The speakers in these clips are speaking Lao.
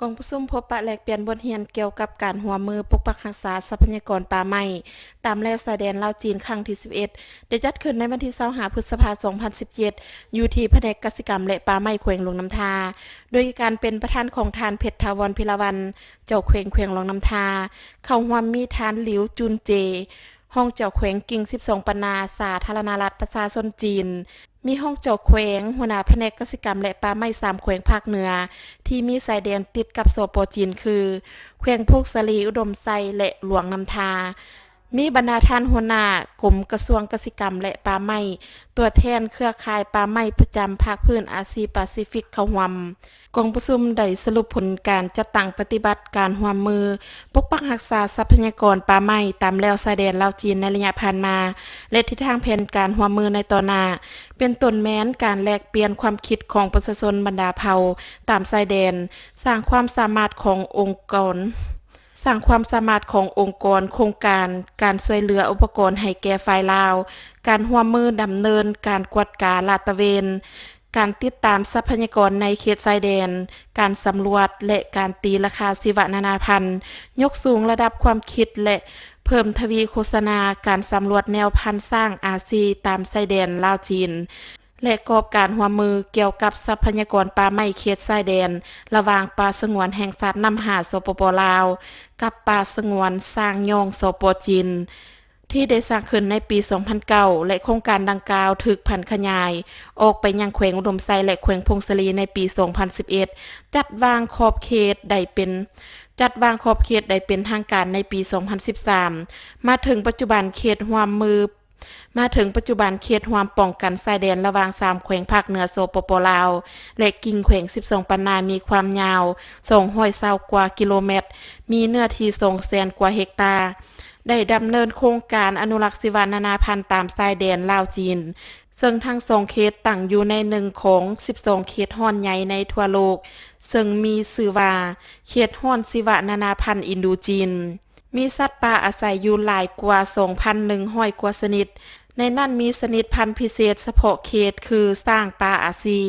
ກອງປະຊຸມພົບປະແລກປ່ຽນບົດຮຽນກ່ຽວກັບການຮ່ວມມືປົກປັກຮັກສາຊັບພະຍາກອນປ່າໄມ້ຕາມແລວຊາຍແດນລາວ-ຈີນ ຄັ້ງທີສິບເອັດ ໄດ້ຈັດຂຶ້ນໃນວັນທີຊາວຫ້າ ພຶດສະພາ ສອງພັນສິບເຈັດ ຢູ່ທີ່ພະແນກກະສິກຳ ແລະ ປ່າໄມ້ແຂວງຫຼວງນ້ຳທາ ໂດຍການເປັນປະທານຂອງທ່ານ ເພັດຖາວອນ ພິລາວັນ ເຈົ້າແຂວງແຂວງຫຼວງນ້ຳທາ, ເຂົ້າຮ່ວມມີທ່ານ ຫຼິວ ຈຸນເຈ ຮອງເຈົ້າແຂວງກິ່ງສິບສອງປັນນາ ສາທາລະນະລັດປະຊາຊົນຈີນ, ມີຮອງເຈົ້າແຂວງ, ຫົວໜ້າພະແນກກະສິກຳ ແລະ ປ່າໄມ້ສາມແຂວງພາກເໜືອ ທີ່ມີຊາຍແດນຕິດກັບ ສປ ຈີນ ຄື ແຂວງຜົ້ງສາລີ, ອຸດົມໄຊ ແລະ ຫຼວງນ້ຳທາ, ມີບັນດາທ່ານຫົວໜ້າກົມກະຊວງກະສິກຳ ແລະ ປ່າໄມ້, ຕົວແທນເຄືອຂ່າຍປ່າໄມ້ປະຈຳພາກພື້ນອາຊີປາຊີຟິກເຂົ້າຮ່ວມ. ກອງປະຊຸມໄດ້ສະຫຼຸບຜົນການຈັດຕັ້ງປະຕິບັດການຮ່ວມມືປົກປັກຮັກສາຊັບພະຍາກອນປ່າໄມ້ຕາມແລວຊາຍແດນລາວ-ຈີນໃນໄລຍະຜ່ານມາ ແລະ ທິດທາງແຜນການຮ່ວມມືໃນຕໍ່ໜ້າ, ເປັນຕົ້ນແມ່ນການແລກປ່ຽນຄວາມຄິດຂອງປະຊາຊົນບັນດາເຜົ່າຕາມຊາຍແດນ, ສ້າງຄວາມສາມາດຂອງອົງກອນ, ສ້າງຄວາມສາມາດຂອງອົງກອນ, ໂຄງການ, ການຊ່ວຍເຫຼືອອຸປະກອນໃຫ້ແກ່ຝ່າຍລາວ, ການຮ່ວມມືດຳເນີນການກວດກາລາດຕະເວນ, ການຕິດຕາມຊັບພະຍາກອນໃນເຂດຊາຍແດນ, ການສຳຫຼວດ ແລະ ການຕີລາຄາຊີວະນານາພັນ, ຍົກສູງລະດັບຄວາມຄິດ ແລະ ເພີ່ມທະວີໂຄສະນາການສຳຫຼວດແນວພັນຊ້າງອາຊີຕາມຊາຍແດນລາວ-ຈີນ ແລະ ກອບການຮ່ວມມືກ່ຽວກັບຊັບພະຍາກອນປ່າໄມ້ເຂດຊາຍແດນ ລະຫວ່າງປ່າສະຫງວນແຫ່ງຊາດນ້ຳຫາ ສປປ ລາວ ກັບປ່າສະຫງວນຊ້າງຍ້ອງ ສປ ຈີນ ທີ່ໄດ້ສ້າງຂຶ້ນໃນປີສອງພັນເກົ້າ ແລະ ໂຄງການດັ່ງກ່າວຖືກຜັນຂະຫຍາຍອອກໄປຍັງແຂວງອຸດົມໄຊ ແລະ ແຂວງຜົ້ງສາລີໃນປີສອງພັນສິບເອັດ, ຈັດວາງຂອບເຂດໄດ້ເປັນ, ຈັດວາງຂອບເຂດໄດ້ເປັນທາງການໃນປີສອງພັນສິບສາມ. ມາເຖິງປັດຈຸບັນເຂດຮ່ວມມື, ມາເຖິງປັດຈຸບັນເຂດຮ່ວມປ້ອງກັນຊາຍແດນລະຫວ່າງສາມແຂວງພາກເໜືອ ສປປ ລາວ ແລະ ກິ່ງແຂວງສິບສອງປັນນາ ມີຄວາມຍາວສອງຮ້ອຍຊາວກວ່າກິໂລແມັດ, ມີເນື້ອທີ່ສອງແສນກວ່າເຮັກຕາ. ໄດ້ດຳເນີນໂຄງການອະນຸລັກຊີວະນານາພັນຕາມຊາຍແດນລາວ-ຈີນ, ເຊິ່ງທັງສອງເຂດຕັ້ງຢູ່ໃນໜຶ່ງຂອງສິບສອງເຂດຮ້ອນໃຫຍ່ໃນທົ່ວໂລກ, ເຊິ່ງມີຊື່ວ່າ ເຂດຮ້ອນຊີວະນານາພັນອິນດູຈີນ. ມີສັດປ່າອາໄສຢູ່ຫຼາຍກວ່າສອງພັນໜຶ່ງຮ້ອຍກວ່າຊະນິດ, ໃນນັ້ນມີຊະນິດພັນພິເສດສະເພາະເຂດ ຄື ຊ້າງປ່າອາຊີ,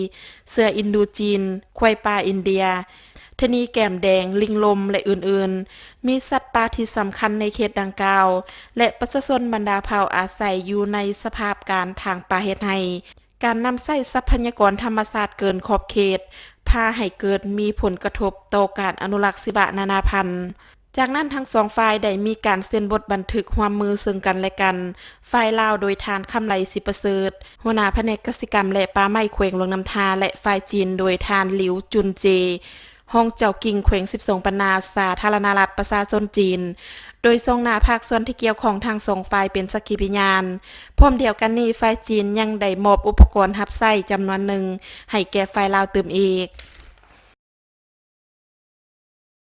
ເສືອອິນດູຈີນ, ຄວາຍປ່າອິນເດຍ, ທະນີແກ້ມແດງ, ລິງລົມ ແລະ ອື່ນໆ. ມີສັດປ່າທີ່ສຳຄັນໃນເຂດດັ່ງກ່າວ ແລະ ປະຊາຊົນບັນດາເຜົ່າອາໄສຢູ່ໃນສະພາບການຖາງປ່າເຮັດໄຮ່. ການນຳໃຊ້ຊັບພະຍາກອນທຳມະຊາດເກີນຂອບເຂດ ພາໃຫ້ເກີດມີຜົນກະທົບຕໍ່ການອະນຸລັກຊີວະນານາພັນ. ຈາກນັ້ນທັງສອງຝ່າຍໄດ້ມີການເຊັນບົດບັນທຶກຮ່ວມມືເຊິ່ງກັນແລະກັນ, ຝ່າຍລາວໂດຍທ່ານ ຄຳໄລ ສີປະເສີດ ຫົວໜ້າພະແນກກະສິກຳ ແລະ ປ່າໄມ້ແຂວງຫຼວງນ້ຳທາ ແລະ ຝ່າຍຈີນໂດຍທ່ານ ຫຼິວ ຈຸນເຈ ຮອງເຈົ້າກິ່ງແຂວງສິບສອງປັນນາ ສາທາລະນະລັດປະຊາຊົນຈີນ, ໂດຍສ່ອງໜ້າພາກສ່ວນທີ່ກ່ຽວຂ້ອງທັງສອງຝ່າຍເປັນສັກຂີພະຍານ. ພ້ອມດຽວກັນນີ້, ຝ່າຍຈີນຍັງໄດ້ມອບອຸປະກອນຮັບໃຊ້ຈຳນວນໜຶ່ງໃຫ້ແກ່ຝ່າຍລາວຕື່ມອີກ.